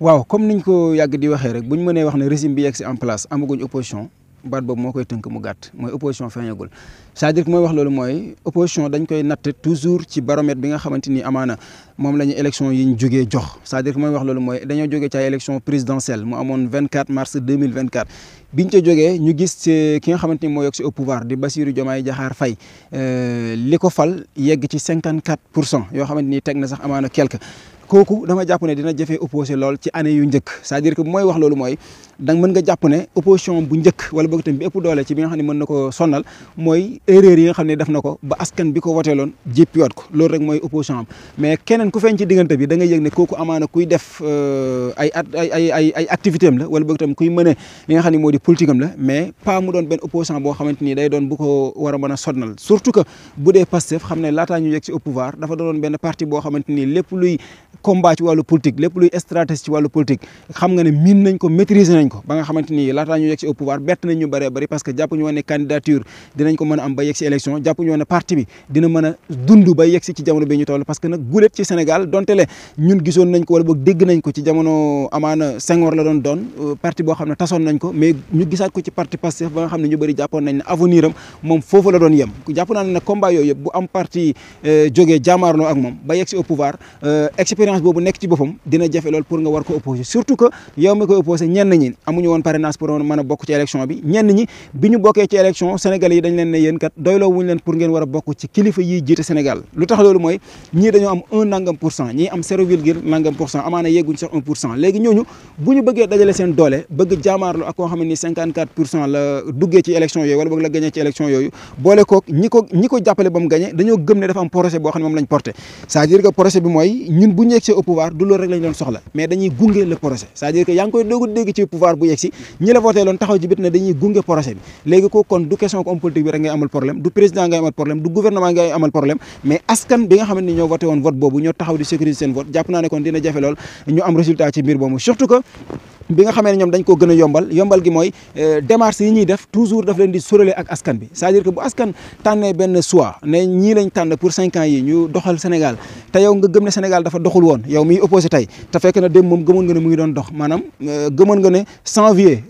waaw comme niñ ko yàgg di waxee rek bu ñu mënee wax ne régime bi yegg si en place amaguñ opposition baat boobu moo koy tënk mu gàtt mooy opposition feeñagul c'est-à-dire que mooy wax loolu mooy opposition dañ koy natt toujours ci baromètre bi nga xamante ni amaana moom la ñu élection yi ñu jógee jox c'est-à-dire que mooy wax loolu mooy dañoo jógee ci ay élection présidentielle mu amoon 24 mars 2024 biñ ca jógee ñu gis ki nga xamante ni moo yegg si au pouvoir di Bassirou Diomaye Diakhar Faye li ko fal yegg ci 54% yoo xamante ni teg na sax amaana quelque kooku dama jàpp ne dina jafee opposé lool ci année yu njëkk c'est-à-dire que mooy wax loolu mooy da mën nga jàpp ne opposition bu njëkk wala boog tam bi ëpp doole ci bi nga xam ne mën na ko sonnal mooy erreur yi nga xam ne def na ko ba askan bi ko woteeloon jéppiwaat ko loolu rek mooy opposition am mais keneen ku feeñ ci diggante bi da nga yëg ne kooku amaana kuy def ay activité am la wala boog tam kuy mëne li nga xam ne moo di politique am la mais pas mu doon benn opposition boo xamante ni day doon bu ko war a mën a sonnal surtout que bu dee Pastef xam ne laataa ñu yegg si au pouvoir dafa doon benn parti boo xamante ni lépp luy combat ci wàllu politique lépp luy stratégie ci wàllu politique xam nga ne miin nañ ko maîtriser nañ ko ba nga xamante ni laataa ñu yegg si au pouvoir bett nañ ñu bëree bëri parce que jàpp ñu woon ne candidature dinañ ko mën a am ba yegg si élection jàpp ñu woon ne parti bi dina mën a dund ba yegg si ci jamono bi ñu toll parce que nag gulet ci Sénégal donte le ñun gisoon nañ ko wala boog dégg nañ ko ci jamono amaana Senghor la doon parti boo xam ne tasoon nañ ko mais ñu gisaat ko ci parti Pastef ba nga xam ne ñu bëri jàppoon nañ ne avenir am moom foofu la doon yem jàpp naa ne nag combat yooyu yëpp bu am parti jógee jaamaarloo ak moom ba yegg si au pouvoir expérience boobu nekk ci boppam dina jafe lool pour nga war ko opposé surtout que yow mi koy opposé ñenn ñi amuñu woon parrainage pour mën a bokk ci élection bi ñenn ñi bi ñu bokkee ci élection Sénégal yi dañ leen ne yéen kat doyloo wuñu leen pour ngeen war a bokk ci kilifa yi jiite Sénégal lu tax loolu mooy ñii dañoo am 1 nangam pour cent ñii am 0 virgule nangam pour cent amaana yegguñ sax 1 pour cent léegi ñooñu bu ñu bëggee dajale seen doole bëgg jaamaarlu ak koo xam ne ni 54 pour cent la duggee ci élection yooyu wala bëgg la gagné ci élection yooyu boole koog ñi ko jàppale ba mu gagné dañoo gëm ne dafa am projet boo xam ne moom lañ porté c'est-à-dire que projet bi mooy ñun bu ñu yegsee au pouvoir du loolu rek lañ doon soxla mais dañuy gunge le projet c'est-à-dire que yaa ngi koy doog a dégg ci pouvoir bu yegsi ñi la voté loon taxaw ci bit ne dañuy gunge projet bi léegi ko kon du question ko homme politique bi rek ngay amal problème du président ngay amal problème du gouvernement ngay amal problème mais askan bi nga xamante ni ñoo voté woon vote boobu ñoo taxaw di sécuriser seen vote jàpp naa ne kon dina jafe lool ñu am résultat ci mbir boobu surtout que bi nga xamee ne ñoom dañ ko gën a yombal gi mooy démarche yi ñuy def toujours daf leen di sorale ak askan bi c'est-à-dire que bu askan tànnee benn choix ne ñii lañ tànn pour 5 ans yi ñu doxal Sénégal te yow nga gëm ne Sénégal dafa doxul woon yow miy opposé tey te fekk na dem moom gëmoon nga ne mu ngi doon dox maanaam gëmoon nga ne janvier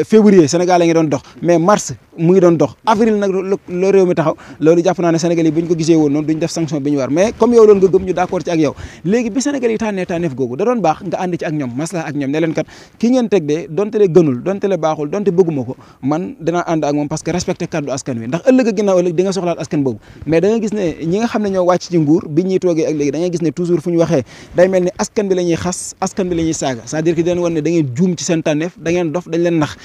février Sénégal la ngi doon dox mais mars mu ngi doon dox avril nag la réew mi taxaw loolu jàpp naa ne Sénégal yi bu ñu ko gisee woon noonu duñ def sanction bi ñu war mais comme yow loolu nga gëm ñu d'accord ci ak yow léegi bi Sénégal yi tànneef googu da doon baax nga ànd ci ak ñoom maslaha ak ñoom ne leen kat ki ngeen teg de donte le gënul donte le baaxul donte bëgguma ko man dinaa ànd ak moom parce que respecté kaddu askan wi ndax ëllëg a ginnaaw ëllëg di nga soxlaat askan boobu mais da nga gis ne ñi nga xam ne ñoo wàcc ci nguur bi ñuy toogee ak léegi da nga gis ne toujours fu ñu waxee day mel ni askan bi la ñuy xas askan bi la ñuy saaga c'est-à-dire que di leen wan ne da ngeen juum ci seen tànneef da ngeen dof dañ leen nax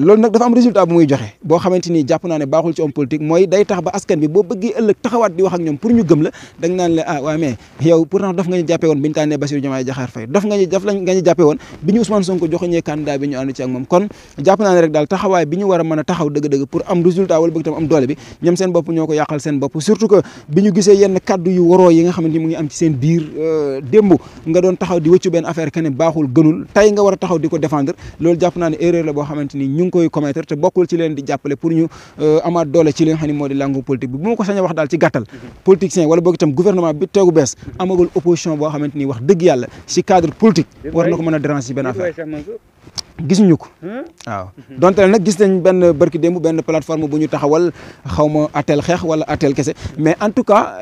loolu nag dafa am résultat bu muy joxe boo xamante ni jàpp naa ne baaxul ci homme politique mooy day tax ba askan bi boo bëggee ëllëg taxawaat di wax ak ñoom pour ñu gëm la da nga naan la ah waaw mais yow pourtant dof nga ñu jàppee woon bi ñu tànnee Bassirou Diomaye Diakhar Faye dof nga ñu jàppee woon bi ñu Ousmane Sonko joxoñee candidat bi ñu ànd ci ak moom kon jàpp naa ne rek daal taxawaay bi ñu war a mën a taxaw dëgg-dëgg pour am résultat wala bëgg tam am doole bi ñoom seen bopp ñoo ko yàqal seen bopp surtout que bi ñu gisee yenn kaddu yu waroo yi nga xamante ni mu ngi am ci seen biir démb nga doon taxaw di wëccu benn affaire kenn baaxul gënul tey nga war a taxaw di ko défendre loolu jàpp naa ne erreur la boo xamante ni ñu ngi koy commettre te bokkul ci leen di jàppale pour ñu amaat doole ci li nga xam ne moo di langue politique bi bu ma ko sañ a wax daal ci gàttal politicien wala boog itam gouvernement bi teegu bees amagul opposition boo xamante ni wax dëgg yàlla ci cadre politique war na ko mën a déranger ci benn affaire gisuñu ko waaw donte nag gis nañ benn barki démb benn plateforme bu ñu taxawal xaw ma atel xeex wala atel kese mais en tout cas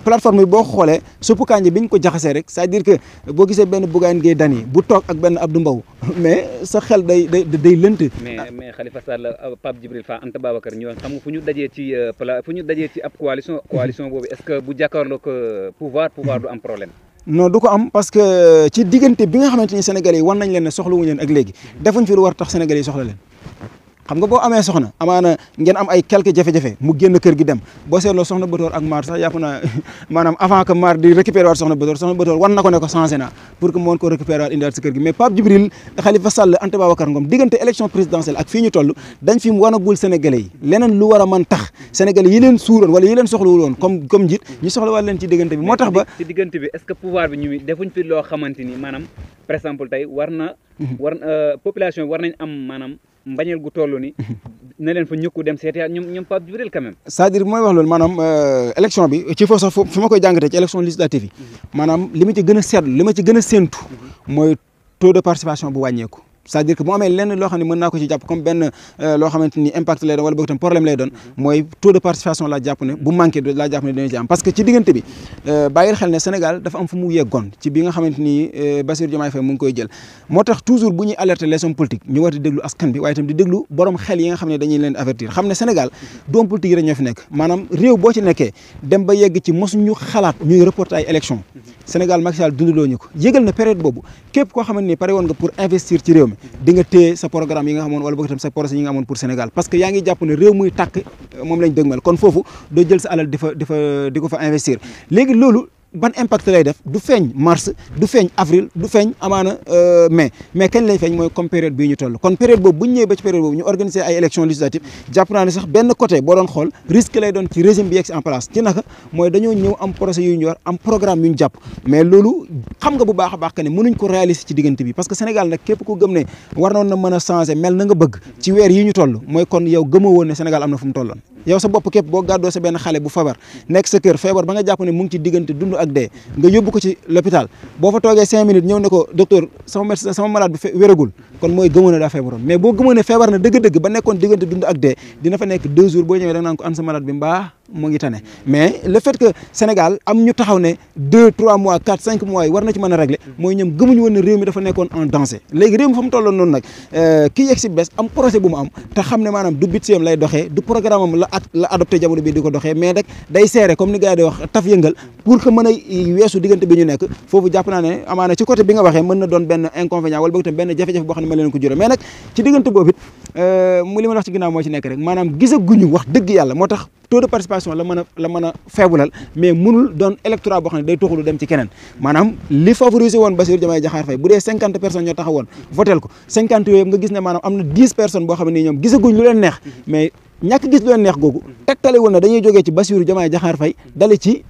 plateforme bi boo xoolee suppu kànja bi ñu ko jaxasee rek c'est-à-dire que boo gisee benn Bougane Gueye Dany bu toog ak benn Abdou Mbow mais sa xel day lënt. mais Khalifa Sall Pape Djibril Fall Anta Babacar ñëwoon xam nga fu ñu dajee ci ab coalition boobu est-ce que bu jàkkaarloo ko pouvoir du am problème. non du ko am parce que ci diggante bi nga xamante ni Sénégalais yi wan nañ leen ne soxla wuñu leen ak léegi defuñ fi lu war tax Sénégalais yi soxla leen xam nga boo amee soxna amaana ngeen am ay quelques jafe-jafe mu génn kër gi dem boo seetloo soxna Batoor ak Maar sax yàpp naa maanaam avant que Maar di récupérer waat soxna Batoor wan na ko ne ko changé naa pour que mu mën ko récupérer waat indiwaat si kër gi mais Pape Djibril Khalifa Sall Anta Babacar Ngom diggante élection présidentielle ak fii ñu toll dañ fi mu wanagul Sénégalais yi leneen lu war a mën tax Sénégalais yi leen suuroon wala yi leen soxlawul woon comme njiit ñu soxla waat leen ci diggante bi moo tax ba ci diggante bi est-ce que pouvoir bi ñu defuñ fi loo xamante ni maanaam par exemple tey population bi war nañ am maanaam mbañeel gu toll ni na leen fa ñëkku dem seeti ñoom Pape Djibril quand même c'est-à-dire mooy wax loolu maanaam élection bi ci foofu sax fi ma koy jàngatee ci élection législative yi maanaam li ma ci gën a seetlu li ma ci gën a séentu mooy taux de participation bu wàññeeku. c'est-à-dire que bu amee lenn loo xam ne mën naa ko ci jàpp comme benn loo xamante ni impact lay doon wala boog tam problème lay doon mooy taux de participation laa jàpp ne bu manqué laa jàpp ne dina ci am parce que ci diggante bi bàyyil xel ne Sénégal dafa am fu mu yeggoon ci bi nga xamante ni Bassirou Diomaye Faye mu ngi koy jël moo tax toujours bu ñuy alerter les hommes politiques ñu war di déglu askan bi waaye itam di déglu borom xel yi nga xam ne dañuy leen avertir xam ne Sénégal doom politique yi rek ñoo fi nekk maanaam réew boo ci nekkee dem ba yegg ci mosuñu xalaat ñuy reporter ay élection Sénégal Macky Sall dundaloo ñu ko yëgal na période boobu képp koo xamante ni pare woon nga pour investir ci réew mi di nga téye sa programme yi nga xamoon wala boog itam sa projet yi nga amoon pour Sénégal parce que yaa ngi jàpp ne réew muy tàkk moom lañ dëgmal kon foofu doo jël sa alal di ko fa investir léegi loolu ban impact lay def du feeñ mars du feeñ avril du feeñ amaana mai mais kañ lay feeñ mooy comme période bii ñu toll kon période boobu bu ñu ñëwee ba ci période boobu ñu organiser ay élections législatives jàpp naa ne sax benn côté boo doon xool risque lay doon ci régime bi yegg si en place ci naka mooy dañoo ñëw am projet yu ñu yor am programme yu ñu jàpp mais loolu xam nga bu baax a baax que ne mënuñ ko réaliser ci diggante bi parce que Sénégal nag képp ku gëm ne war noon na mën a changer mel na nga bëgg ci weer yi ñu toll mooy kon yow gëmoo woon ne Sénégal am na fu mu tolloon yow sa bopp képp boo gàddoo sa benn xale bu feebar nekk sa kër feebar ba nga jàpp ne mu ngi ci diggante dund ak dee nga yóbbu ko ci l'hôpital boo fa toogee 5 minutes ñëw ne ko docteur sama médecin sama malade bi wéragul kon mooy gëmoon ne daa feebaroon mais boo gëmoon ne feebar na dëgg-dëgg ba nekkoon diggante dund ak dee dina fa nekk 2 jours boo ñëwee da nga naan ko an sa malade bi mbaa mu ngi tane mais le fait que Sénégal am ñu taxaw ne 2 3 mois 4 5 mois yi war na ci mën a régler mooy ñoom gëmuñu woon ne réew mi dafa nekkoon en danger léegi réew mi fa mu tolloon noonu nag kii yegg si bees am projet bu mu am te xam ne maanaam du budget lay doxee du programme am la adopté jamono bi di ko doxee mais rek day seere comme ni gars yi di wax taf yëngal pour que mën a weesu diggante bi ñu nekk foofu jàpp naa ne amaana ci côté bi nga waxee mën na doon benn inconvénient wala boog tam benn jafe-jafe boo xam ne ma leen ko juré mais nag ci diggante boobu it mu li ma wax ci ginnaaw moo ci nekk rek maanaam gisaguñu wax dëgg yàlla moo tax taux de participation la mën a faiblal mais mënul doon électorat boo xam ne day toxalu dem ci keneen maanaam li favoriser woon Bassirou Diomaye Diakhar Faye bu dee 50 personnes ñoo taxawoon votel ko 50 yooyu nga gis ne maanaam am na 10 personnes boo xam ne nii ñoom gisaguñ lu leen neex mais ñàkk gis lu leen neex googu tegtalewul na dañuy jógee ci Bassirou Diomaye Diakhar Faye dale ci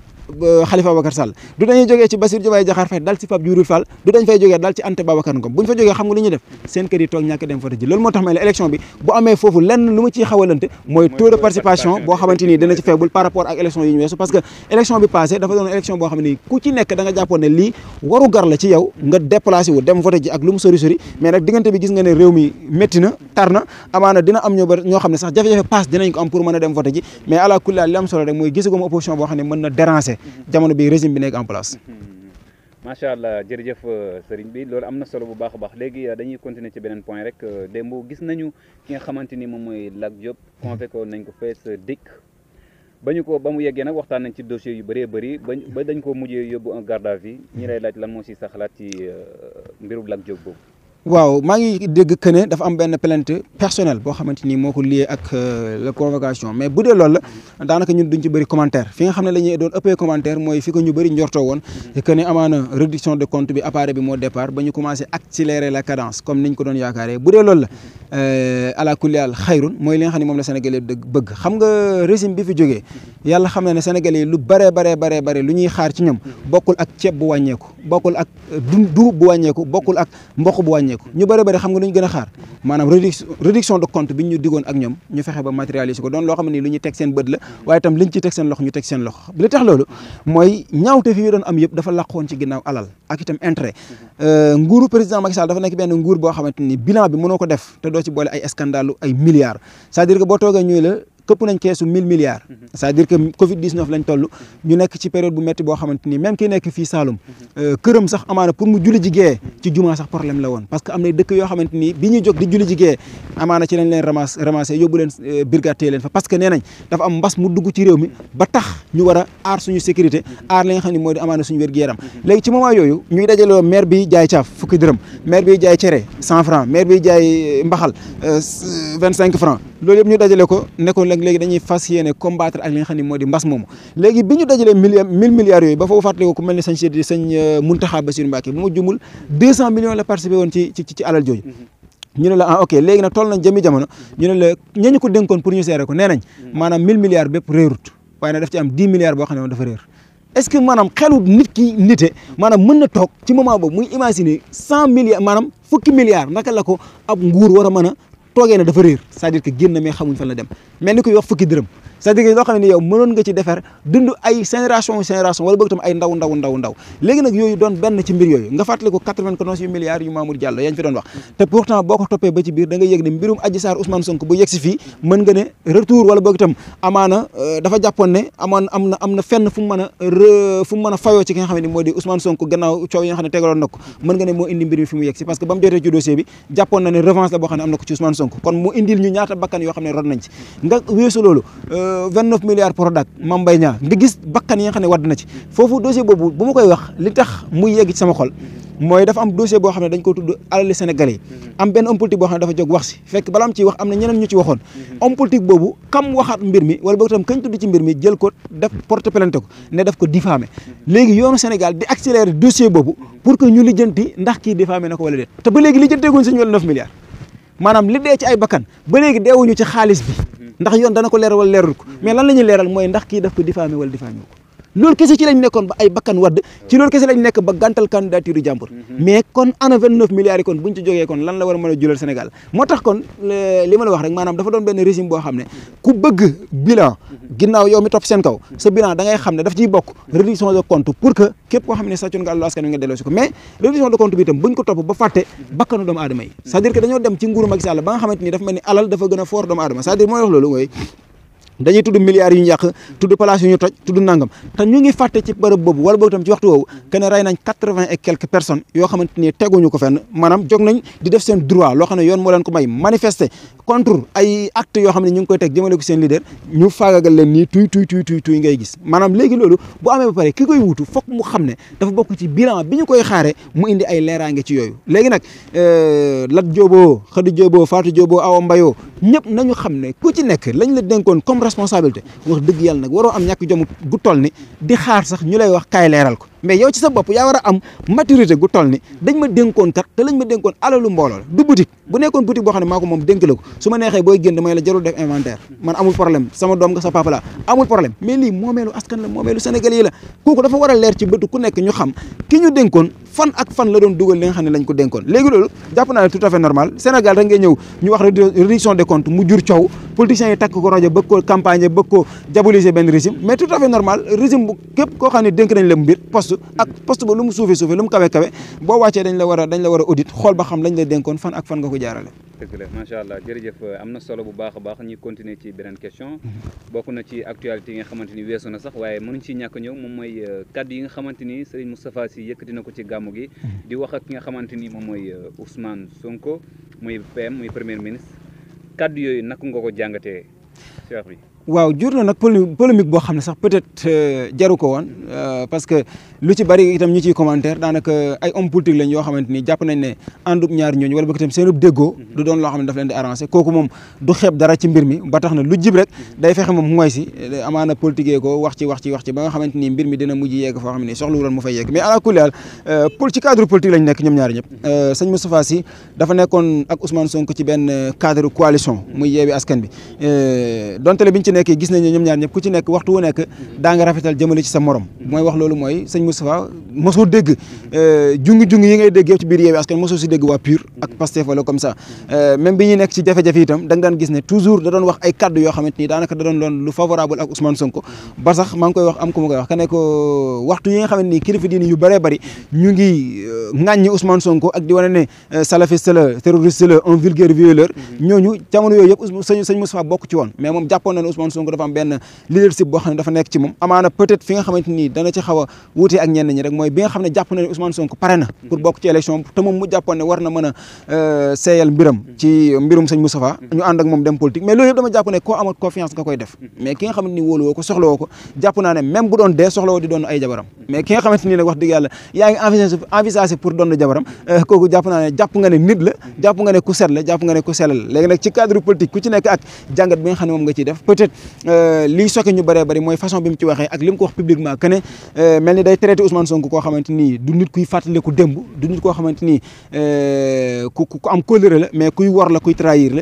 Khalifa Ababacar Sall du dañuy jógee ci Bassirou Diomaye Diakhar Faye dal ci Pape Djibril Fall du dañ fay jógee dal ci Anta Babacar Ngom buñ fa jógee xam nga lu ñuy def seen kër yi toog ñàkk dem vote ji loolu moo tax may la élection bi bu amee foofu lenn lu ma ciy xawalante mooy taux de participation boo xamante ni dina ci faible par rapport ak élection yi ñu weesu parce que élection bi passé dafa doon élection boo xam ne ku ci nekk da nga jàppoon ne lii waru gar la ci yow nga déplacé wu dem vote ji ak lu mu sori sori mais nag diggante bi gis nga ne réew mi métti na tar na amaana dina am ñoo xam ne sax jafe-jafe passe dinañ ko am pour mën a dem vote ji mais à la kulli li am solo rek mooy gisaguma opposition boo xam ne mën na déranger jamono bi régime bi nekk en place. macha allah jërëjëf sëriñ bi loolu am na solo bu baax a baax léegi dañuy continuer ci beneen point rek démb gis nañu ki nga xamante ni moom mooy Lat Diop convoqué nañ ko fees dikk ba mu yeggee nag waxtaan nañ ci dossier yu bëree bëri ba dañ ko mujjee yóbbu un garde à vue ñi lay laaj lan moo si sa xalaat ci mbiru Lat Diop boobu. waaw maa ngi dégg que ne dafa am benn plainte personnelle boo xamante ni moo ko lié ak la convocation mais bu dee loolu la daanaka ñun duñ ci bëri commentaire fi nga xam ne la ñuy doon ëppee commentaire mooy fi ko ñu bëri njortoo woon que ne amaana réduction de compte bi appareil bi moo départ ba ñu commencé accélérer la cadence comme niñ ko doon yaakaaree bu dee loolu la ala kulli haal xayrun mooy li nga xam ne moom la Sénégalais bëgg xam nga régime bi fi jógee yàlla xam na ne Sénégalais yi lu bare lu ñuy xaar ci ñoom bokkul ak ceeb bu wàññeeku bokkul ak dugub bu wàññeeku bokkul ak mboq bu wàññeeku ñu bëri xam nga lu ñu gën a xaar maanaam réduction de compte bi ñu digoon ak ñoom ñu fexe ba matérialiser ko doon loo xam ne nii lu ñuy teg seen bët la waaye itam liñ ci teg seen loxo ñu teg seen loxo li tax loolu mooy ñaawte fi doon am yëpp dafa làqoon ci ginnaaw alal ak itam intérêt nguuru président Macky Sall dafa nekk benn nguur boo xamante ni bilan bi mënoo ko def te doo ci boole ay scandale ay milliards c'est-à-dire que boo toogee ñuy la këpp nañ keesu 1000 milliards c'est-à-dire que Covid 19 lañ toll ñu nekk ci période bu métti boo xamante ni même ki nekk fii Saloum këram sax amaana pour mu julli ji gee ci jumaa sax problème la woon parce que am na dëkk yoo xamante ni bi ñuy jóg di julli ji gee amaana ci lañ leen ramassé yóbbu leen brigade téye leen fa parce que nee nañ dafa am mbas mu dugg ci réew mi ba tax ñu war a aar suñu sécurité aar li nga xam ne moo di amaana suñu wér-gu-yaram léegi ci moment yooyu ñuy dajaloo maire bi jaay caaf fukki dërëm maire bi jaay cere 100 francs maire bi jaay mbaxal 25 francs loolu yëpp ñu dajale ko nekkoon léegi dañuy fas yéene combattre ak li nga xam ne moo di mbas moomu léegi bi ñu dajalee 1000 milliards yooyu ba foofu fàttali ko ku mel ne sëñ Mountakha Bassirou Mbacké bu ma jumul 200 millions la participé woon ci alal jooju ñu ne la ok léegi nag toll nañ jëmi jamono ñu ne la ñañu ko dénkoon pour ñu seere ko nee nañ maanaam 1000 milliards bépp réerut waaye nag daf ci am 10 milliards boo xam ne moom dafa réer est-ce que maanaam xelu nit ki nite maanaam mën na toog ci moment boobu muy imaginer 100 milliards maanaam fukki milliards naka la ko ab nguur war a mën a toogee ne dafa réer c'est-à-dire que génn mais xamuñ fan la dem mel ni koy wax fukki dërëm c'est-à-dire que loo xam ne yow mënoon nga ci defar dund ay génération wala boog tam ay ndaw léegi nag yooyu doon benn ci mbir yooyu nga fàttali ko 94 milliards yu Mamour Diallo yañ fi doon wax te pourtant boo ko toppee ba ci biir da nga yëg ne mbirum Adji Sarr Ousmane Sonko bu yegg si fii mën nga ne retour wala boog itam amaana dafa jàppoon ne am na fenn fu mu mën a fayoo ci ki nga xam ne moo di Ousmane Sonko gannaaw coow yi nga xam ne tegaloon na ko mën nga ne moo indi mbir mi fi mu yegg si parce que ba mu jotee ci dossier bi jàppoon na ne revanche la boo xam ne am na ko ci Ousmane Sonko kon mu indil ñu ñaata bakkan yoo xam ne rod nañ ci nga weesu loolu 29 milliards Prodac Mame Mbaye Niang nga gis bakkan yi nga xam ne wadd na ci foofu dossier boobu bu ma koy wax li tax muy yegg ci sama xol mooy dafa am dossier boo xam ne dañ ko tudd alali Sénégalais yi am benn homme politique boo xam ne dafa jóg wax si fekk balaa am ciy wax am na ñeneen ñu ci waxoon homme politique boobu kam waxaat mbir mi wala boog tam kañ tudd ci mbir mi jël ko def porte plainte ko ne daf ko diffamé léegi yoonu Sénégal di accélérer dossier boobu pour que ñu lijjanti ndax kii diffamé na ko wala déet te ba léegi lijjanteeguñ suñu wala 9 milliards maanaam li dee ci ay bakkan ba léegi deewuñu ci xaalis bi ndax yoon dana ko leeral wala leerul ko mais lan la ñuy leeral mooy ndax kii daf ko diffamé wala diffamé ko loolu kese ci lañ nekkoon ba ay bakkan wadd ci loolu kese lañ nekk ba gàntal candidature yu jàmbur mais kon ana 29 milliards yi kon buñ ci jógee kon lan la war a mën a julal Sénégal moo tax kon li ma la wax rek maanaam dafa doon benn régime boo xam ne ku bëgg bilan ginnaaw yow mi topp seen kaw sa bilan da ngay xam ne daf ciy bokk réduction de compte pour que képp koo xam ne sàccoon nga àllu askan wi nga delloo si ko mais réduction de compte bi itam buñ ko topp ba fàtte bakkanu doomu aadama yi c'est-à-dire que dañoo dem ci nguuru Macky Sall ba nga xamante ni dafa mel ni alal dafa gën a fort doomu aadama c'est-à-dire mooy wax loolu mooy dañuy tudd milliards yu ñu yàq tudd place yu ñu toj tudd nangam te ñu ngi fàtte ci bërëb boobu wala boobu tam ci waxtu woowu que ne rey nañ 80 et quelques personnes yoo xamante ni teguñu ko fenn maanaam jóg nañ di def seen droit loo xam ne yoon moo leen ko may manifester contre ay actes yoo xam ne ñu ngi koy teg jëmale ko seen leader ñu faagagal leen nii tuy ngay gis maanaam léegi loolu bu amee ba pare ki koy wuutu foog mu xam ne dafa bokk ci bilan bi ñu koy xaaree mu indi ay leeraange ci yooyu léegi nag Lat Dioboo Khady Dioboo Fatou Dioboo Awa Mbayoo ñëpp nañu xam ne ku ci nekk lañ la dénkoon comme responsabilité wax dëgg yàlla nag waroo am ñàkk jom gu toll ni di xaar sax ñu lay wax kaay leeral ko mais yow ci sa bopp yaa war a am maturité gu toll ni dañ ma dénkoon kat te lañ ma dénkoon alalu mbooloo la du boutique bu nekkoon boutique boo xam ne maa ko moom dénk la ko su ma neexee booy génn may la jarul def inventaire man amul problème sama doom nga sa papa la amul problème mais lii moomeelu askan la moomeelu Sénégal yi la kooku dafa war a leer ci bëtu ku nekk ñu xam ki ñu dénkoon fan ak fan la doon dugal li nga xam ne lañ ko dénkoon léegi loolu jàpp naa ne tout à fait normal Sénégal rek ngay ñëw ñu wax réduction des comptes mu jur coow politiciens yi takk ko rajo bëgg ko campagne bëgg ko diaboliser benn régime mais tout à fait normal régime bu képp koo xam ne dénk nañ la mbir poste ak poste ba lu mu suufee lu mu kawe boo wàccee dañ la war a audit xool ba xam lañ la dénkoon fan ak fan nga ko jaarale. dëgg la macha allah jërëjëf am na solo bu baax a baax ñuy continuer ci beneen question bokk na ci actualité yi nga xamante ni weesu na sax waaye mënuñ ci ñàkk ñëw moom mooy kaddu yi nga xamante ni Serigne Moustapha Sy yëkkati na ko ci gàmmu gi di wax ak ki nga xamante ni moom mooy Ousmane Sonko muy PM muy premier ministre kaddu yooyu naka nga ko jàngatee Cheikh bi. waaw jur na nag polémique boo xam ne sax peut-être jaru ko woon parce que lu ci bari itam ñu ciy commentaire daanaka ay homme politique lañ yoo xamante ni jàpp nañ ne àndub ñaar ñooñu wala boog itam seenub déggoo du doon loo xam ne daf leen di arrangé kooku moom du xeeb dara ci mbir mi ba tax na lu jib rek day fexe moom mooy si amaana politique ko wax ci ba nga xamante ni mbir mi dina mujj yegg foo xam ne soxla wuloon mu fay yegg mais ala kulli haal ci cadre politique lañ nekk ñoom ñaari ñëpp sëñ Moustapha Sy dafa nekkoon ak Ousmane Sonko ci benn cadre coalition muy Yewwi Askan Wi donte le biñ ci nekkee gis nañ ne ñoom ñaar ñëpp ku ci nekk waxtu wu nekk daa nga rafetal jëmale ci sa morom mooy wax loolu mooy sëñ Moustapha mosoo dégg jungi yi ngay dégg yëpp ci biir Yewwi Askan mosoo si dégg waa PUR ak Pastef wala comme ça même bi ñuy nekk ci jafe-jafe itam da nga daan gis ne toujours da doon wax ay kaddu yoo xamante ni daanaka da doon loon lu favorable ak Ousmane Sonko ba sax maa ngi koy wax am ku ma koy wax ka ne ko waxtu yi nga xamante ni kilifa diine yu bëree bëri ñu ngi ŋàññi Ousmane Sonko ak di wane ne salafiste la terroriste la un vulgaire violeur ñooñu jamono yooyu yëpp sëñ Moustapha bokk ci woon mais moom jàppoon na ne Ousmane Sonko dafa am benn leadership boo xam ne dafa nekk ci moom amaana peut-être fi nga xamante ni dana ci xaw a wuute ak ñenn ñi rek mooy bi nga xam ne jàpp na ne Ousmane Sonko pare na pour bokk ci élection te moom mu jàppoon ne war na mën a seeyal mbiram ci mbirum sëñ Moustapha ñu ànd ak moom dem politique mais loolu yëpp dama jàpp ne koo amat confiance nga koy def mais ki nga xamante ni wóolu woo ko soxla woo ko jàpp naa ne même bu doon dee soxla woo di doon ay jabaram mais ki nga xamante ni nag wax dëgg yàlla yaa ngi envisagé pour doon jabaram kooku jàpp naa ne jàpp nga ne nit la jàpp nga ne ku set la jàpp nga ne ku sellal la léegi nag ci cadre politique ku ci nekk ak jàngat bi nga xam ne moom nga ciy def peut-être liy sokke ñu bëree bëri mooy façon bi mu ci waxee ak li mu ko wax publiquement que ne mel ni day traité Ousmane Sonko koo xamante ni du nit kuy fàttaliku démb du nit koo xamante ni ku am kóllëre la mais kuy wor la kuy trahir la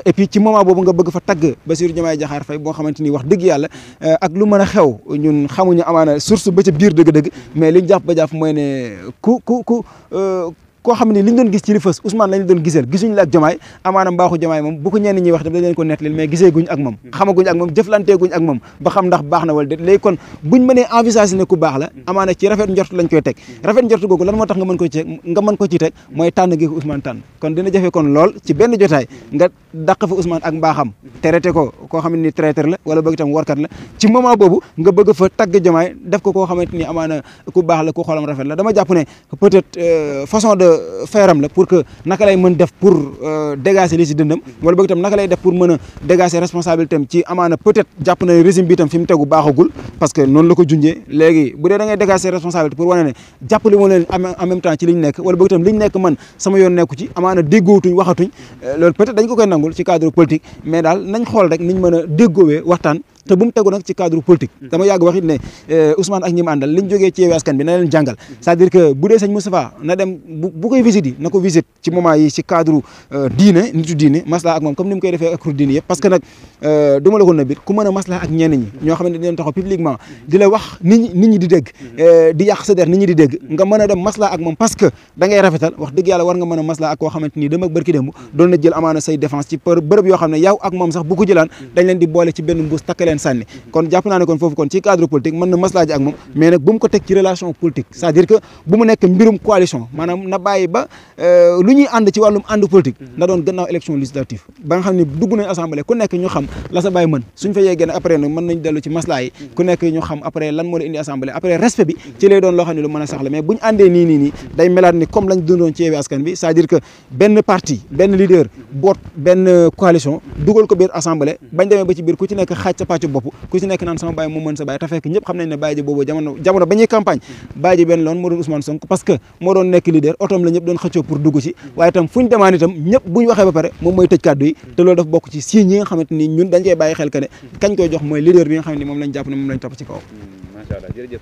et puis ci moment boobu nga bëgg fa tagg Bassirou Diomaye Diakhar Faye boo xamante ni wax dëgg yàlla ak lu mën a xew ñun xamuñu amaana source ba ca biir dëgg-dëgg mais liñ jàpp ba jàpp mooy ne koo xam ne li ñu doon gis ci li fës Ousmane lañu doon gisal gisuñu la ak Diomaye amaana mbaaxu Diomaye moom bu ko ñenn ñi wax tam dañ leen ko nettalil mais gisee guñ ak moom xamaguñ ak moom jëflanteeguñ ak moom ba xam ndax baax na wala déet léegi kon buñ mënee envisager ne ku baax la amaana ci rafet njort lañ koy teg rafet njort googu lan moo tax nga mën ko ci teg mooy tànn gi ko Ousmane tànn kon dina jafe kon lool ci benn jotaay nga dàq fa Ousmane ak mbaaxam traité ko koo xam ne ni traiteur la wala bëgg itam warkat la ci moment boobu nga bëgg fa tagg Diomaye def ko koo xamante ni amaana ku baax la ku xoolam rafet la dama jàpp ne peut-être façon de faire am la pour que naka lay mën def pour dégager li si dëndam wala bëgg itam naka lay def pour mën a dégager responsabilité am ci amaana peut-être jàpp na régime bi itam fi mu tegu baaxagul parce que noonu la ko junjee léegi bu dee da ngay dégager responsabilité pour wane ne jàppale moo leen en même temps ci liñ nekk wala bëgg itam liñ nekk man sama yoon nekku ci amaana déggootuñ waxatuñ loolu peut-être dañ ko koy nangul ci cadre politique mais daal nañ xool rek niñ mën a déggoowee waxtaan te bu mu tegu nag ci cadre politique dama yàgg wax it ne Ousmane ak ñi mu àndal liñ jógee ci Yewwi Askan Wi na leen jàngal c'est-à-dire que bu dee sëñ Moustapha na dem bu koy visite yi na ko visite ci moment yi ci cadre diine nitu diine maslaa ak moom comme ni mu koy defee ak diine yëpp parce que nag du ma la ko nëbbit ku mën a maslaa ak ñenn ñi ñoo xam ne dañ leen taxaw publiquement di la wax nit ñi di dégg di yàq sa der nit ñi di dégg nga mën a dem maslaa ak moom parce que da ngay rafetal wax dëgg yàlla war nga mën a maslaa ak koo xamante ni dem ak bërki démb doon na jël amaana say défense ci bërëb yoo xam ne yow ak moom sax bu ko jëlaan dañ leen di boole ci benn mbuus takk leen sànni kon jàpp naa ne kon foofu kon ci cadre politique mën na maslaa ji ak moom mais nag bu mu ko teg ci relation politique c'est-à-dire que bu mu nekk mbirum coalition maanaam na bàyyi ba lu ñuy ànd ci wàllum ànd politique na doon gannaaw élection législative ba nga xam ne dugg nañ assemblée ku nekk ñu xam la sa bàyyi mën suñ fa yeggee nag après nag mën nañ dellu ci maslaa yi ku nekk ñu xam après lan moo la indi assemblée après respect bi ci lay doon loo xam ne lu mën a sax la mais buñ àndee nii day melaat ni comme lañ dundoon ci Yewwi Askan Wi c'est-à-dire que benn parti benn leader boot benn coalition dugal ko biir assemblée bañ demee ba ci biir ku ci nekk xaaj sa pàccu bopp ku ci nekk naan sama baay moo mën sa baay te fekk ñëpp xam nañ ne baay ji boobu jamono ba ñuy campagne baay ji benn loon moo doon Ousmane Sonko parce que moo doon nekk leader otoom la ñëpp doon xëccoo pour dugg ci waaye itam fuñ demaan itam ñëpp buñ waxee ba pare moom mooy tëj kàddu yi te loolu dafa bokk ci signes yi nga xamante ni ñun dañ koy bàyyi xel que ne kañ koy jox mooy leader bi nga xam ne moom lañ jàpp ne moom lañ topp ci kaw. Macha Allah jërëjëf